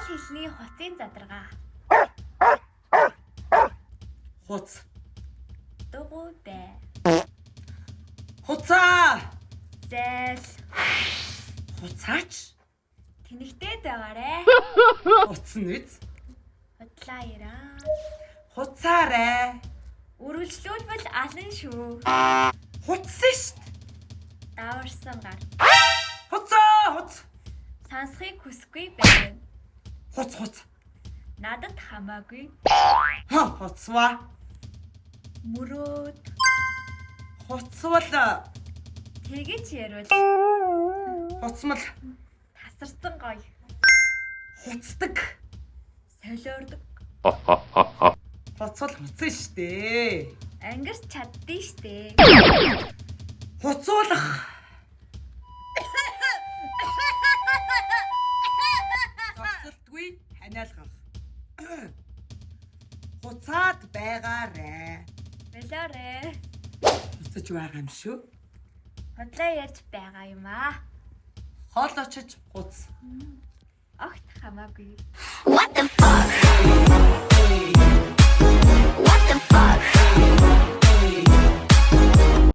хэлний хуцын задаргаа. Хуц. Дугуй бай. Хуцаа. Зайл. Хуцаач. Тэнэгтэй байгаарэ. Хуцсан үз. Худлаа яраа. Хуцаарай. Үргэлжлүүлбэл алан шүү. Хуцсан шт. Даварсан гар. Хуцаа хуц. Сонсхийг хүсэхгүй байна. Хуц хуц. Надад хамаагүй. Ха хуцваа. Мөрөөд. Хуцвал Тэгэж ярил. хуцмал Тасарсан гоё. хуцдаг. Солиордог. Хуцвал хуцсан штэ. Ангирч чаддээ штэ. Хуцуулах. Зогсолтгүй ханиалгах. Хуцаад байгаарэ. Болоорой. Хуцаж байгаа юм шүү. Худлаа ярьж байгаа юм аа. Хол очиж хуц. Огт хамаагүй. What the fuck?